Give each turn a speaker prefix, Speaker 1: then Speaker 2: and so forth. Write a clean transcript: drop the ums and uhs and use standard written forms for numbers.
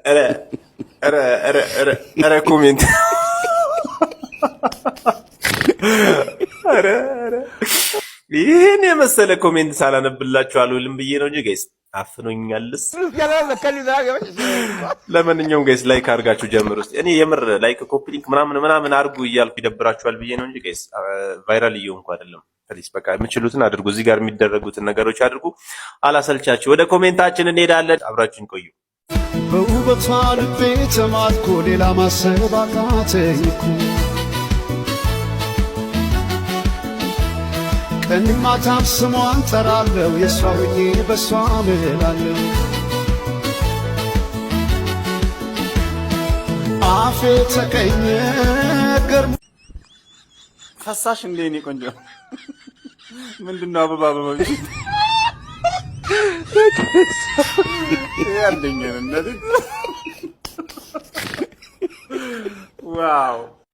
Speaker 1: ኧረ ኧረ ኧረ ኧረ ኧረ comment፣ ኧረ ኧረ ይህን የመሰለ comment ሳላነብላችሁ አልውልም ብዬ ነው እንጂ guys አፍኖኛልስ። ለማንኛውም guys like አድርጋችሁ ጀምሩ። እስኪ እኔ የምር like፣ copy link ምናምን ምናምን አድርጉ እያልኩ ይደብራችኋል ብዬ ነው እንጂ guys viral እየሆንኩ አይደለም። Please በቃ የምችሉትን አድርጉ። እዚህ ጋር የሚደረጉትን ነገሮች አድርጉ። አላሰልቻችሁ። ወደ comment ኣችን እንሄዳለን። አብራችሁን ቆዩ።
Speaker 2: በውበቷ ልቤ ተማርኮ ሌላ ማሰብ አቃተኝ እኮ። ቀን ማታም ስሟን ጠራለው፣ የእሷ ሆኜ በሷ ምላለሁ። አፌ ተቀኘ ገርሞ
Speaker 3: ፈሳሽ እንደ እኔ ቆንጆ ምንድን ነው? አበባ አበባ ይሄ አንደኛ ነው። Wow.